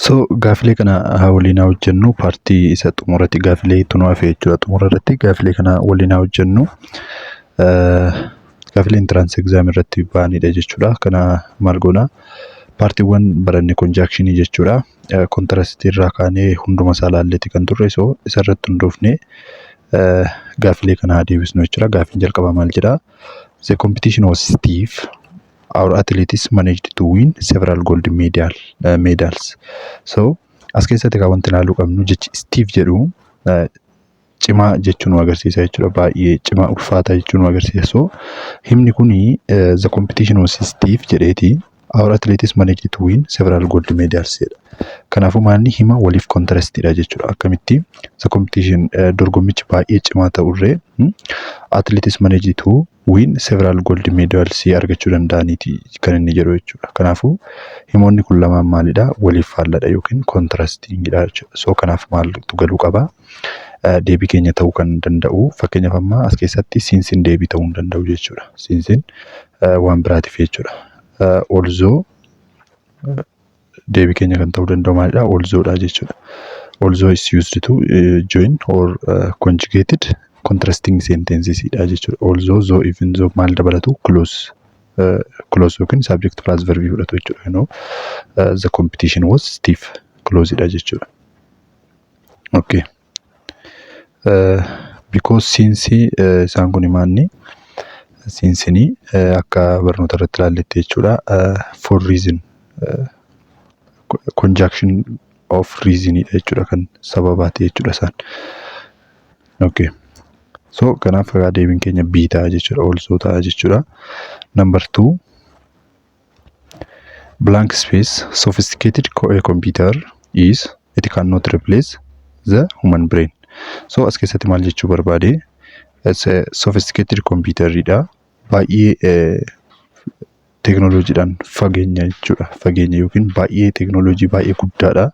So gaafilee kana waliin haa hojjennu. Partii isa xumuratti gaafilee itti nu hafe jechuudha. Xumura irratti gaafilee kana waliin haa hojjennu. Gaafilee entrance exam irratti ba'anidha jechuudha. Kana maal goona? Partiiwwan baranne conjunctionii jechuudha. Contrastii irraa kaanee hunduma isaa laalleeti kan turre, so isa irratti hundoofnee gaafilee kana haa deebisnu jechuudha. Gaafiin jalqabaa maal jedhaa? The competition was stiff. Our athletes managed to win several gold medals. So as keessatti kan wanti ilaaluu qabnu jechi stiff jedhu cimaa jechuu nu agarsiisa jechuudha. Baay'ee cimaa, ulfaataa jechuu nu agarsiisa. So himni kuni "The competition was stiff" jedheeti, "Our athletes managed to win several gold medals" jedha. Kanaafuu maalni hima waliif contrastidha jechuudha. Akkamitti the competition, dorgommichi baay'ee cimaa ta'urree, athletes managed to win several gold medals argachuu danda'aniiti kan inni jedhu jechuudha. Kanaafuu himoonni kun lamaan maalidha? Waliif faalladha yookiin contrastingidha jechuudha. So kanaaf maaltu galuu qaba? Deebii keenya ta'uu kan danda'u, fakkeenyaaf amma as keessatti sinceiin deebii ta'uu hin danda'u jechuudha. Sinceiin waan biraatiif jechuudha. Although deebii keenya kan ta'uu danda'u maalidha? Althoughadha jechuudha. Although is used to join or conjugated contrasting sentences dha jechuudha. Although, though, even though maal dabalatu? Clause yookiin subject plus verb fudhatu jechuudha. The competition was stiff clause dha jechuudha. Okay. Because, since, isaan kun maanni sincenii akka barnoota irratti ilaalletti jechuudha. For reason, conjunction of reason dha jechuudha, kan sababaati jechuudha isaan. Okay. So kanaaf deebiin keenya B ta'a jechuudha. Although ta'a jechuudha. Number two, blank space sophisticated computer is, it cannot replace the human brain. So as keessatti maal jechuu barbaade? Sophisticated computeridha. Baay'ee teekinooloojiidhaan fageenya jechuudha. Fageenya yookiin baay'ee teekinooloojii baay'ee guddaadha.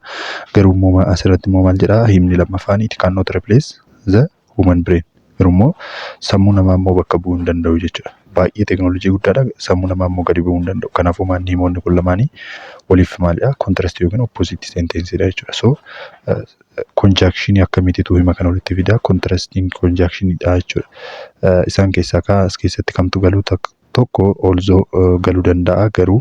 Garuu immoo asirratti immoo maal jedhaa himni lammaffaan? It cannot replace the human brain. Garuu immoo sammuu namaa immoo bakka bu'uu hin danda'u jechuudha. Baay'ee teekinooloojii guddaadha. Sammuu namaa immoo gadi bu'uu hin danda'u. Kanaafuu maanni himoonni kun lamaanii waliif maalidha? Contrast yookiin opposite sentenceidha jechuudha. So conjunctionii akkamiititu hima kana walitti fida? Contrasting conjunctionidha jechuudha. Isaan keessaa kaa as keessatti kamtu galuu? Tokko although galuu danda'a, garuu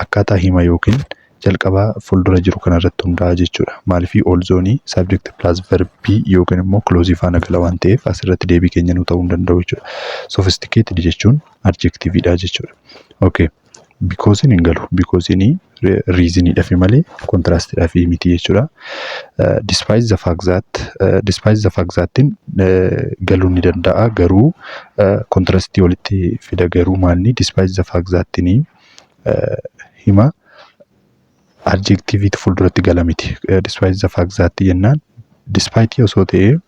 akkaataa hima yookiin jalqabaa fuuldura jiru kanarratti hundaa'a jechuudha. Maaliifii althoughni subject plus verbii yookiin immoo clauseii faana gala waan ta'eef asirratti deebii keenya nu ta'uu hin danda'u jechuudha. Sophisticated jechuun adjectiveidha jechuudha. Okay. Becausein hin galu. Becausein reasoniidhaaf malee contrastidhaaf miti jechuudha. Despite the fact thatin galuu ni danda'a, garuu contrastii walitti fida. Garuu maalni despite the fact thatin hima adjectiveiitu fuulduratti gala miti. Despite the fact that jennaan, despite osoo ta'ee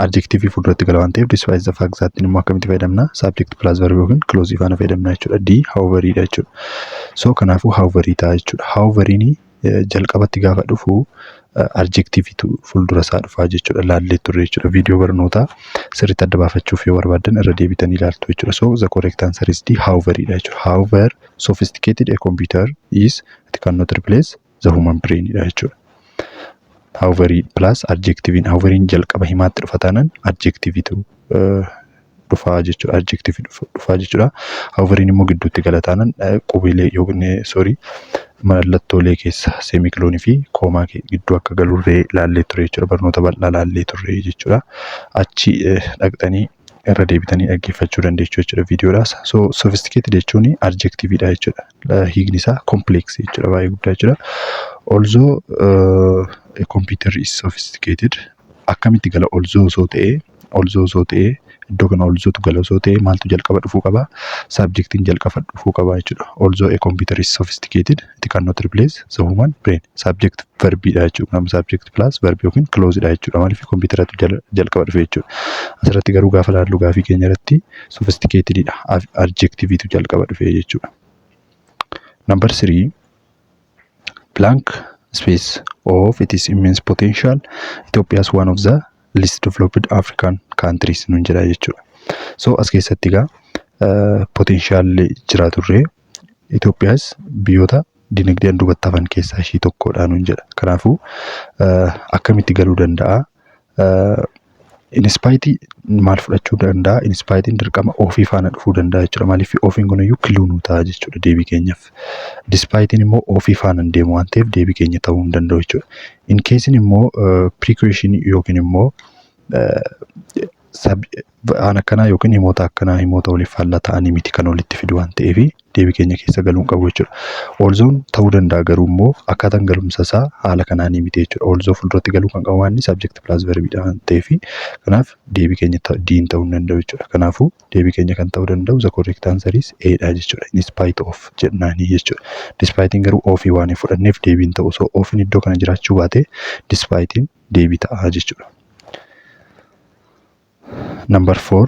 adjectiveii fuulduratti gala waan ta'eef, despite the fact that immoo akkamitti fayyadamna? Subject plus verb yookiin clause faana fayyadamna jechuudha. D, however dha jechuudha. So kanaafuu however ta'a jechuudha. However jalqabatti gaafa dhufu adjectiveiitu fuuldura isaa dhufaa jechuudha. Laallee turre jechuudha. Viidiyoo barnootaa sirriitti adda baafachuuf yoo barbaaddan irra deebitanii ilaaltu jechuudha. So the correct answer is D, however dha jechuudha. However sophisticated a computer is, it cannot replace the human brain dha jechuudha. However plus adjectiveiin, however jalqaba himaatti dhufa taanaan adjectiveiitu dhufaa jechuudha. Adjectiveii dhufaa jechuudha. However immoo gidduutti gala taanaan qubeelee yookiin, sorry, mallattoolee keessa semicolonii fi comma gidduu akka galurree laallee ture jechuudha. Barnoota bal'aa laallee turre jechuudha. Achi dhaqxanii irra deebitanii dhaggeeffachuu dandeessu jechuudha viidiyoodhaas. So sophisticated jechuun adjectiveidha jechuudha. Hiikni isaa complex jechuudha, baay'ee guddaa jechuudha. Although a computer is sophisticated akkamitti gala although osoo ta'ee? Although osoo ta'ee, iddoo kana althoughtu gala osoo ta'ee, maaltu jalqaba dhufuu qaba? Subjectiin jalqaba dhufuu qaba jechuudha. Although a computer is sophisticated, it cannot replace the human brain. Subject verbiidha jechuudha. Nama subject plus verb yookiin clause dha jechuudha. Maaliif computeratu jalqaba dhufe jechuudha. Asirratti garuu gaafa laallu gaafii keenya irratti sophisticatedidha. Adjectiveiitu jalqaba dhufe jechuudha. Number three, blank space of its immense potential, Ethiopia is one of the least developed African countries nun jedha jechuudha. So as keessatti egaa potentialli jira turre Itoophiyaas biyyoota dinagdeen duubatti hafan keessaa ishii tokkodha nuun jedha. Kanaafuu akkamitti galuu danda'a? In spite maal fudhachuu danda'a? In spiteiin dirqama ofii faana dhufuu danda'a jechuudha. Maaliif ofiin kun iyyuu clue nuu ta'a jechuudha deebii keenyaaf. Despiteiin immoo ofii faana hin deemu waan ta'eef deebii keenya ta'uu hin danda'u jechuudha. In caseiin immoo precaution yookiin immoo waan akkanaa yookiin himoota akkanaa, himoota waliif faallaa ta'anii miti kan walitti fidu waan ta'eef deebii keenya keessa galuu hin qabu jechuudha. Althoughn ta'uu danda'a, garuu immoo akkaataan galumsa isaa haala kanaanii miti jechuudha. Although fuulduratti galuu kan qabu waan subject plus verbiidha waan ta'eef, kanaaf deebii keenya D'n ta'uu hin danda'u jechuudha. Kanaafuu deebii keenya kan ta'uu danda'u, the correct answer is A dha jechuudha. In spite of jennaanii jechuudha. Despiteiin garuu ofii waan hin fudhanneef deebiin ta'u. So ofiin iddoo kana jiraachuu baate despiteiin deebii ta'a jechuudha. Number four,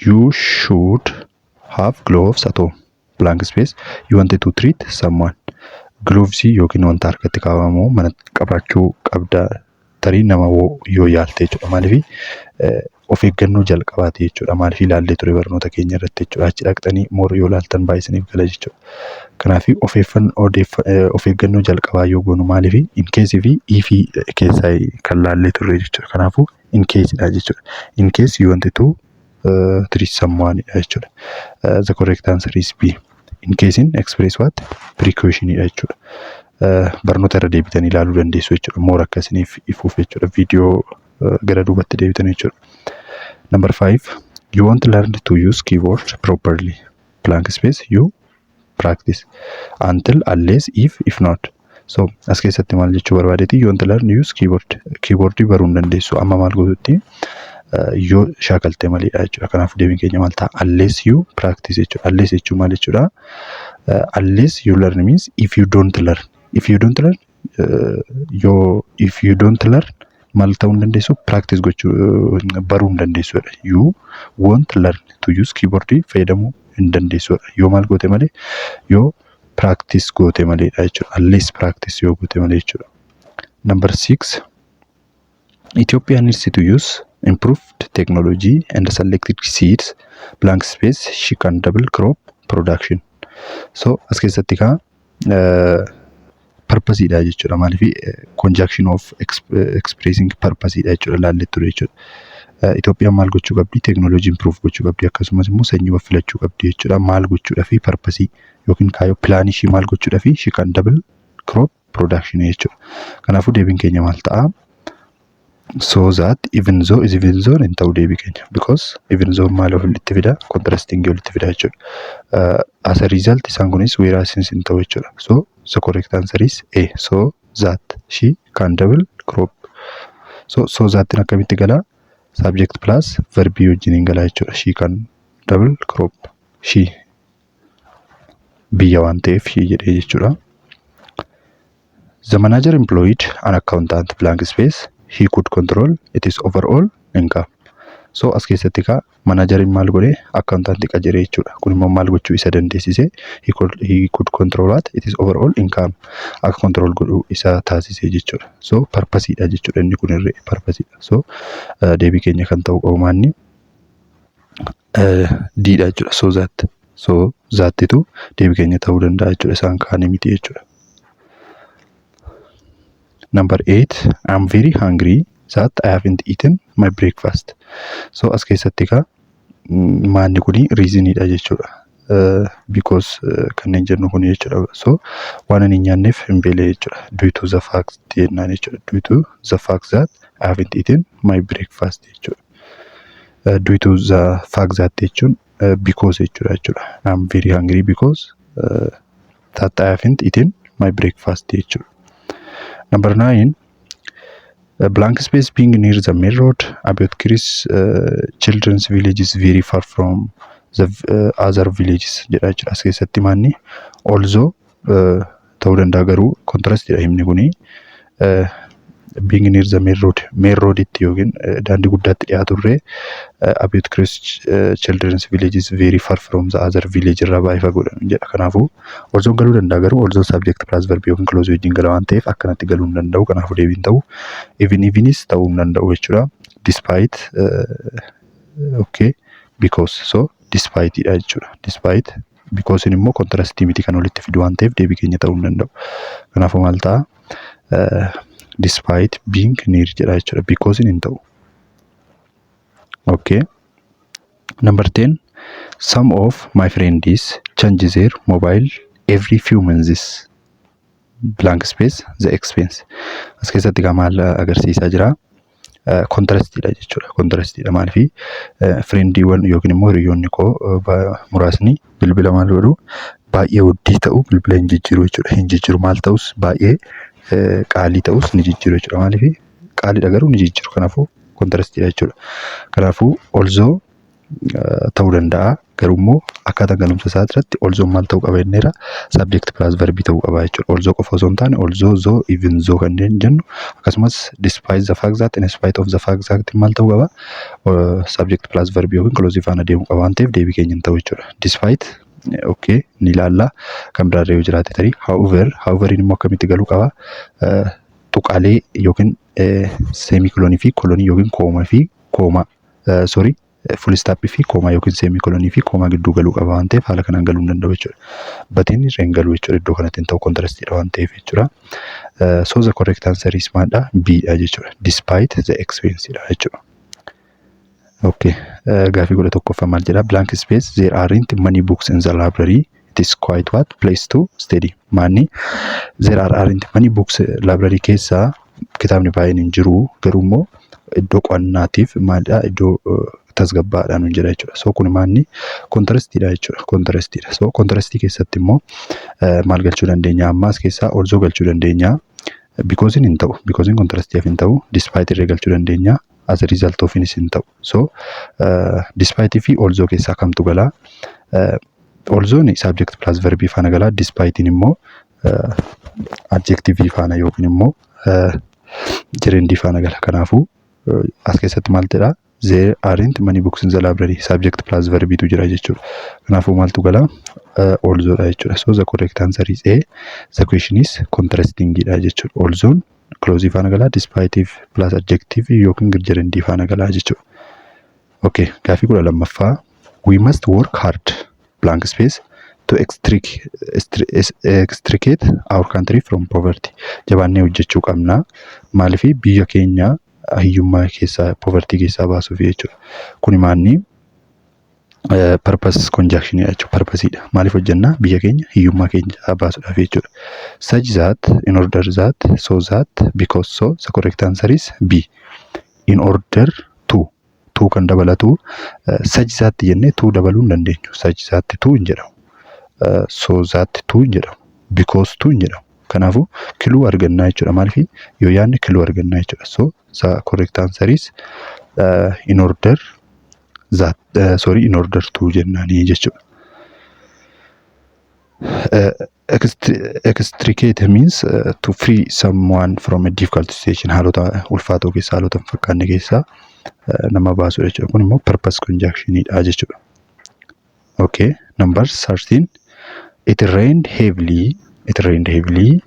you should have gloves at home. Blank space. You wanted to treat someone. Glovesii yookiin wanta harkatti kaawwamu mana qabaachuu qabda, tarii nama yoo yaalte jechuudha. Maaliif of eeggannoo jalqabaati jechuudha. Maaliif ilaallee ture barnoota keenya irratti jechuudha. Achi dhaqxanii more yoo ilaaltan baay'ee isiniif gala jechuudha. Kanaaf of eeggannoo jalqabaa yoo goonu, maaliif in case fi if keessaa kan laallee turre jechuudha. Kanaafuu in caseidha jechuudha. In case you want to treat someone jechuudha. The correct answer is B. In case in express what? Precaution jechuudha. Barnoota irra deebitanii ilaaluu dandeessu jechuudha. More akka isiniif ifuuf jechuudha. Viidiyoo gara duubatti deebitan jechuudha. Number five, you won't learn to use keyboard properly. Blank space, you practice. Until, unless, if, if not. So as keessatti maal jechuu barbaadeeti? You won't learn use keyboard. Keyboardii baruu hin dandeessu. Amma maal gootutti yoo shaakalte maleedha jechuudha. Kanaaf deebiin keenya maal ta'a? Unless you practice jechuudha. Unless jechuun maal jechuudha? Unless you learn means if you don't learn. If you don't learn, yoo if you don't learn maal ta'uu hin dandeessu? Practice gochuu, baruu hin dandeessuudha. You won't learn to use keyboard fayyadamuu hin dandeessuudha. Yoo maal goote malee? Yoo practice goote maleedha jechuudha. Unless practice yoo goote malee jechuudha. Number six, Ethiopia needs to use improved technology and selected seeds. Blank space, she can double crop production. So as keessatti kaa purposeidha jechuudha. Maaliif conjunction of expressing purposeidha jechuudha, laallee ture jechuudha. Itoophiyaan maal gochuu qabdi? Teeknooloojii improve gochuu qabdi, akkasumas immoo sanyii filachuu qabdi jechuudha. Maal gochuudha fi purpose yookiin kaayyoo planii ishii maal gochuudha fi she can double crop production jechuudha. Kanaafuu deebiin keenya maal ta'a? So that, even though is even though hin ta'u deebii keenya, because even though maal walitti fida? Contrasting walitti fida jechuudha. As a result isaan kunis whereas hin ta'u jechuudha. So the correct answer is A. So that she can double crop. So that akkamitti galaa? Subject plus verbii wajjin hin galaa jechuudha. She can double crop. She biyya waan ta'eef she jedhee jechuudha. The manager employed an accountant. Blank space, he could control its overall income. So as keessatti kaa manageriin maal godhee? Accountantii qacaree jechuudha. Kun immoo maal gochuu isa dandeessise? He could control what? Its overall income akka control godhuu isa taasise jechuudha. So purposeidha jechuudha, inni kun irree purposeidha. So deebii keenya kan ta'u qabu maanni? Didha jechuudha. So that. So thattitu deebii keenya ta'uu danda'a jechuudha. Isaan kaanii miti jechuudha. Number eight, I'm very hungry that I haven't eaten my breakfast. So as keessatti kaa maanni kuni reasonidha jechuudha. Because kanneen jennu kun jechuudha. So waan ani hin nyaanneef hin beelee jechuudha. Due to the fact jennaan jechuudha. Due to the fact that I haven't eaten my breakfast jechuudha. Due to the fact that jechuun because jechuudha. I'm very hungry because that I haven't eaten my breakfast jechuudha. Number nine, blank space being near the main road about Chris children's village is very far from the other villages jedha jechuudha. As keessatti maanni? Although ta'uu danda'a, garuu contrastidha himni kuni. Being near the main road, main roaditti yookiin daandii guddaatti dhiyaaturree about Chris children's village is very far from the other village irraa baay'ee fagoodha jedha. Kanaafuu although galuu danda'a, garuu although subject plus verb yookiin clause wajjin gala waan ta'eef akkanatti galuu hin danda'u. Kanaafuu deebiin ta'u even evenis ta'uu hin danda'u jechuudha. Despite, okay, because, so Despiteidha jechuudha. Despite, because immoo contrastii miti kan walitti fidu waan ta'eef deebii keenya ta'uu hin danda'u. Kanaafuu maal ta'a? Despite being near jedha jechuudha. Because hin ta'u. Okay. Number 10. Some of my friends change their mobile every few months. Blank space the expense. As keessatti egaa maal agarsiisaa jira? Contrastiidha jechuudha. Contrastiidha, maaliifi friendiiwwan yookiin immoo hiriyoonni koo muraasni bilbila maal godhu, baay'ee wuddii ta'u bilbila hin jijjiiru jechuudha. Hin jijjiiru, maal ta'us, baay'ee qaalii ta'us ni jijjiiru jechuudha. Maaliifi qaaliidha garuu ni jijjiiru. Kanaafuu contrastiidha jechuudha. Kanaafuu although ta'uu danda'a, garuu immoo akkaataa galumsa isaa irratti although maal ta'uu qaba jenneera? Subject plus verbii ta'uu qaba jechuudha. Although qofa osoo hin taane, although, though, even though kanneen jennu, akkasumas despite the fact that, in spite of the fact that maal ta'uu qaba? Subject plus verbii yookiin clause faana deemuu qaba waan ta'eef deebii keenya hin ta'u jechuudha. Despite, okay, ni ilaalla, kan biraarra yoo jiraate tarii however. However immoo akkamitti galuu qaba? Tuqaalee yookiin semicolonii fi colonii yookiin comma fi comma, sorry, full stopii fi comma yookiin semicolonii fi comma gidduu galuu qaba waan ta'eef haala kanaan galuu hin danda'u jechuudha. Butiin irra hin galu jechuudha, iddoo kanatti hin ta'u, contrastiidha waan ta'eef jechuudha. So the correct answer is maalidha? B dha jechuudha. Despite the expense dha jechuudha. Okay. Gaafii 11ffaa maal jedha? Blank space there aren't many books in the library. It is quite what place to study. Maanni there are aren't many books, library keessaa kitaabni baay'een hin jiru, garuu immoo iddoo qo'annaatiif maalidha, iddoo tasgabbaa'aadhaan hin jira jechuudha. So kun maanni? Contrastiidha jechuudha. Contrastiidha. So contrastii keessatti immoo maal galchuu dandeenya? Ammaas keessaa although galchuu dandeenya. Becausein hin ta'u. Becausein contrastiif hin ta'u. Despite irree galchuu dandeenya. As a result of hin ta'u. So despite fi although keessaa kamtu galaa? Although subject plus verbii faana galaa. Despite immoo adjective faana yookiin immoo gerundii faana gala. Kanaafuu as keessatti maal jedhaa? There aren't many books in the library. Subject plus verbiitu jira jechuudha. Kanaafuu maaltu gala? Although dha jechuudha. So the correct answer is A. The question is contrasting dha jechuudha. Although clause faana gala, despite plus adjective yookiin gerundii faana gala jechuudha. Okay, gaafii 12ffaa. We must work hard blank space to extricate our country from poverty. Jabaannee hojjechuu qabna. Maaliif? Biyya keenya hiyyummaa keessaa, poverty keessaa baasuuf jechuudha. Kuni maanni? Purpose conjunction jechuudha. Purposeidha. Maaliif hojjennaa? Biyya keenya hiyyummaa keenya baasuudhaaf jechuudha. Such that, in order that, so that, because so. The correct answer is B. In order to, to kan dabalatu, such that jennee to dabaluu hin dandeenyu. Such that to hin jedhamu. So that to hin jedhamu. Because to hin jedhamu. Kanaafuu clue argannaa jechuudha. Maaliif yoo yaadne clue argannaa jechuudha. So the correct answer is in order that, sorry, in order to jennaanii jechuudha. Extricate means to free someone from a difficult situation, haalota ulfaatoo keessaa, haalota hin fakkaanne keessaa nama baasuu jechuudha. Kun immoo purpose conjunctionidha jechuudha. Okay, number 13. It rained heavily. It rained heavily.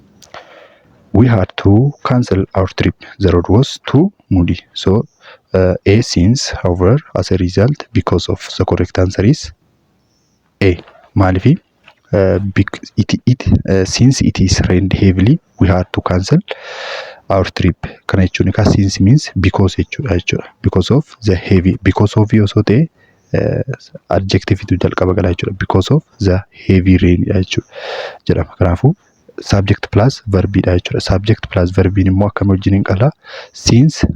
We had to cancel our trip. The road was too muddy. So A, since, however, as a result, because of. The correct answer is A. Maalifi it, it since it is rained heavily, we had to cancel our trip. Kana jechuun egaa since means because jechuudha. Because of the heavy, because of osoo ta'e adjectivetu jalqaba gala jechuudha. Because of the heavy rain jechuudha jedhama. Kanaafuu subject plus verbiidha jechuudha. Subject plus verbiin immoo akkam wajjin hin qala? Since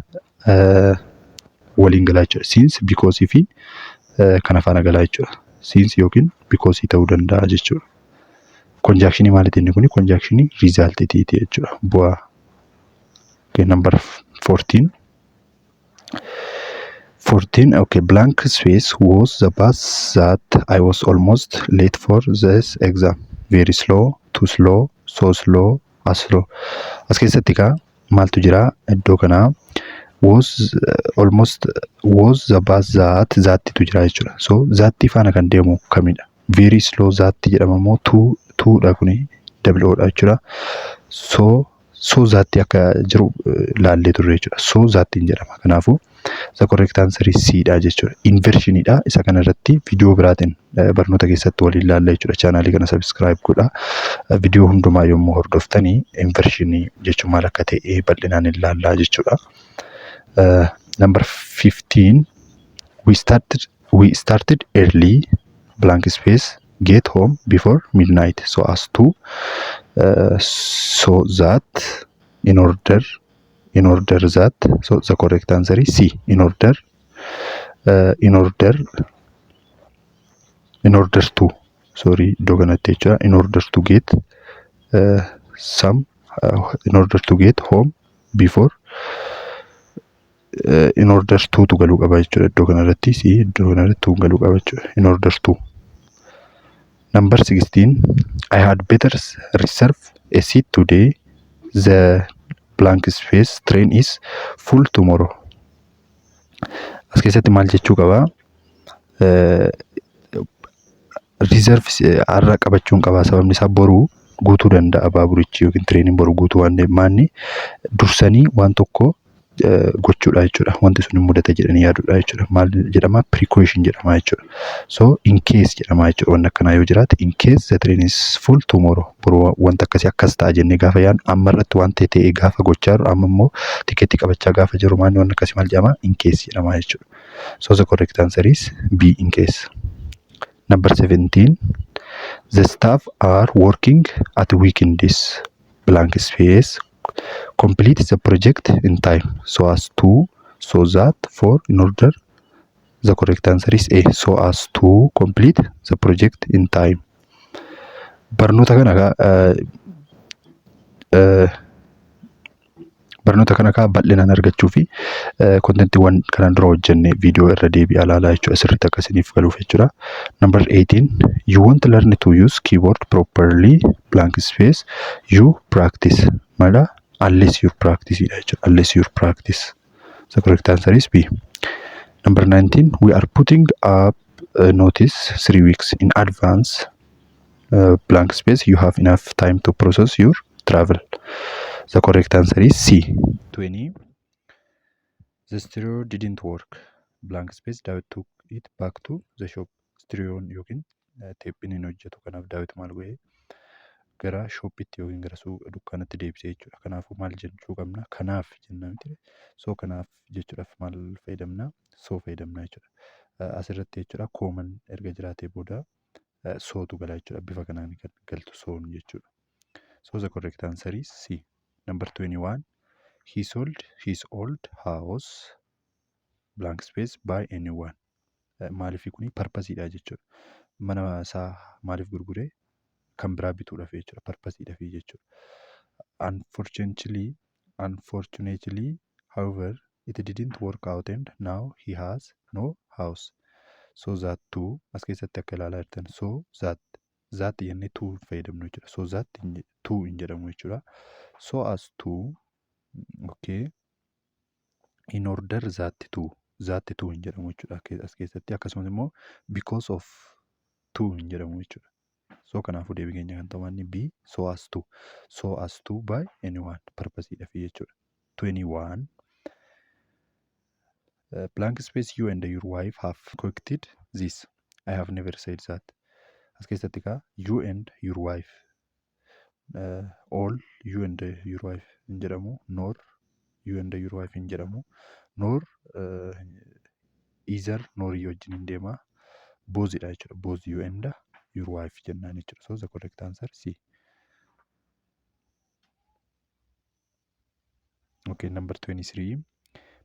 waliin gala jechuudha. Since, because fi kana faana gala jechuudha. Since yookiin because ta'uu danda'a jechuudha. Conjunctionii maaliiti inni kuni? Conjunctionii resultiiti jechuudha. Bu'aa. Okay, number 14. 14. Okay, blank space was the bus that I was almost late for this exam. Very slow, too slow, so slow, as slow. As keessatti kaa maaltu jira iddoo kanaa? Was almost was the bus that, thattu jira jechuudha. So that faana kan deemu kamidha? Very slow that jedhama moo too, toodha kuni, double o dha jechuudha. So So that akka jiru laallee turre jechuudha. So thattiin jedhama. Kanaafuu the correct answer is C dha jechuudha. Inversioniidha. Isa kana irratti viidiyoo biraatiin barnoota keessatti waliin laalla jechuudha. Chaanaalii kana subscribe godhaa. Viidiyoo hundumaa yommuu hordoftanii inversionii jechuun maal akka ta'e bal'inaan hin laallaa jechuudha. Number 15, we started early blank space get home before midnight so as to, so that, in order, in order that. So the correct answer is C, in order, in order, in order to, sorry, iddoo kanatti jechuudha, in order to get some in order to get home before, in order to tu galuu qaba jechuudha. Iddoo kanarratti C, iddoo kanarratti to galuu qaba jechuudha, in order to. Number 16, I had better reserve a seat today, the blank space train is full tomorrow. As keessatti maal jechuu qaba? Reserve har'a qabachuun qaba, sababni isaa boruu guutuu danda'a baaburichi yookiin trainiin boru guutuu waan maanni dursanii waan tokko gochuudha jechuudha. Wanti sun hin mudata jedhanii yaaduudha jechuudha. Maal jedhama? Precaution jedhama jechuudha. So in case jedhama jechuudha. Wanni akkanaa yoo jiraate, in case the train is full tomorrow, boru wanta akkasii akkas ta'a jennee gaafa yaadnu, amma irratti waan ta'e ta'ee gaafa gochaa jirru, amma immoo tikeettii qabachaa gaafa jiru, maanni wanni akkasii maal jedhama? In case jedhama jechuudha. So the correct answer is B, in case. Number 17, the staff are working at weekends blank space complete the project in time so as to, so that, for, in order. The correct answer is A, so as to complete the project in time. Barnoota kana bal'inaan argachuu fi contentiiwwan kanaan dura hojjenne viidiyoo irra deebi'aa ilaalaa jechuudha, sirriitti akka isiniif galuuf jechuudha. Number 18, you want to learn to use keyboard properly blank space you practice. Mala unless you practice dha jechuudha. Unless you practice. The correct answer is B. Number 19, we are putting up a notice 3 weeks in advance blank space you have enough time to process your travel. The correct answer is C. 20, the stereo didn't work blank space David took it back to the shop. Stereoon yookiin teephiin hin hojjetu, kanaaf Daawit maal godhe? Gara shopitti yookiin gara suuqa dukkaanatti deebisee jechuudha. Kanaafuu maal jechuu qabna? Kanaaf jenna miti? So kanaaf jechuudhaaf maal fayyadamna? So fayyadamna jechuudha. Asirratti jechuudha, commaan erga jiraatee booda sotu gala jechuudha. Bifa kanaan kan galtu soon jechuudha. So the correct answer is C. Number 21, he sold his old house blank space buy a new one. Maaliif kuni? Purposeiidha jechuudha. Mana isaa maaliif gurgure? Kan biraa bituudhaaf jechuudha. Purposeiidhaaf jechuudha. Unfortunately, however, it didn't work out and now he has no house. So that to, as keessatti akka ilaalaa jirtan, so that, that jennee to fayyadamnu jechuudha. So that to hin jedhamu jechuudha. So as to, okay, in order that to, that to hin jedhamu jechuudha as keessatti. Akkasumas immoo because of to hin jedhamu jechuudha. So kanaafuu deebii keenya kan ta'u inni B, so as to, so as to buy a new one, purposeiidhaaf jechuudha. 21, blank space you and your wife have concocted this. I have never said that. As keessatti kaa you and your wife, all you and your wife hin jedhamu, nor you and your wife hin jedhamu, nor, either nor wajjin hin deema, bothidha jechuudha. Both you and your wife jennaan jechuudha. So the correct answer C. Okay, number 23,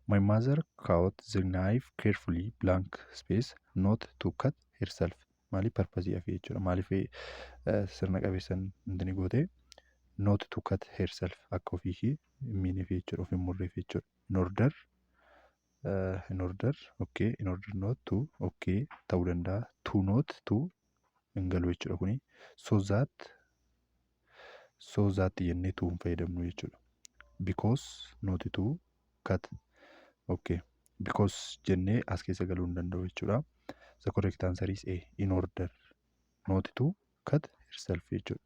my mother caught the knife carefully blank space not to cut herself. Maaliif? Purposeii hafe jechuudha. Maaliif sirna qabeessan intini goote? Not to cut herself, akka ofii ishee hin miineef jechuudha, of hin murreef jechuudha. In order, in order, okay, in order not to, okay, ta'uu danda'a. To not to hin galu jechuudha kuni. So that, so that jennee to hin fayyadamnu jechuudha. Because not to cut, okay, because jennee as keessa galuu hin danda'u jechuudha. The correct answer is A, in order not to cut herself jechuudha.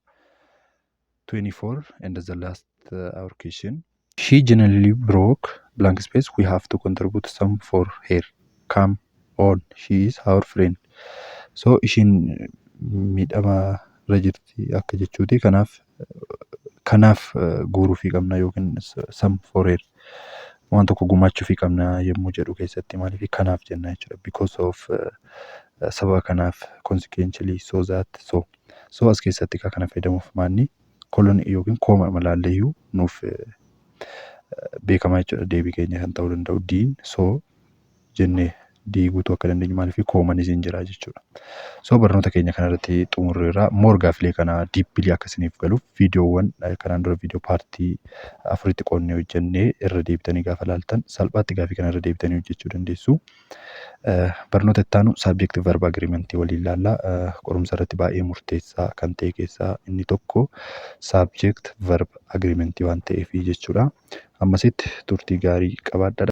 24 and the last our question. She generally broke blank space. We have to contribute some for her. Come on, she is our friend. So ishiin miidhama irra jirti akka jechuuti. Kanaaf guuruufii qabna yookiin some for her waan tokko gumaachuufii qabna yommuu jedhu keessatti maaliif kanaaf jenna jechuudha. Because of, sababa kanaaf, consequently, so that, so. So as keessatti kana fayyadamuuf maanni colon yookiin comma malaalleeyyuu nuuf beekamaa jechuudha. Deebii keenya kan ta'uu danda'u D'n so jennee D guutuu akka dandeenyu maaliif commanis hin jira jechuudha. So barnoota keenya kanarratti xumurreerra. More gaaffilee kana deeply akka isiniif galuuf viidiyoowwan kanaan dura viidiyoo partii afuritti qoodnee hojjennee irra deebitanii gaafa laaltan salphaatti gaaffii kana irra deebitanii hojjechuu dandeessu. Barnoota itti aanu subject verb agreementii waliin ilaalla. Qorumsa irratti baay'ee murteessaa kan ta'e keessaa inni tokko subject verb agreementii waan ta'eef jechuudha. Ammasitti turtii gaarii qabaadhaa.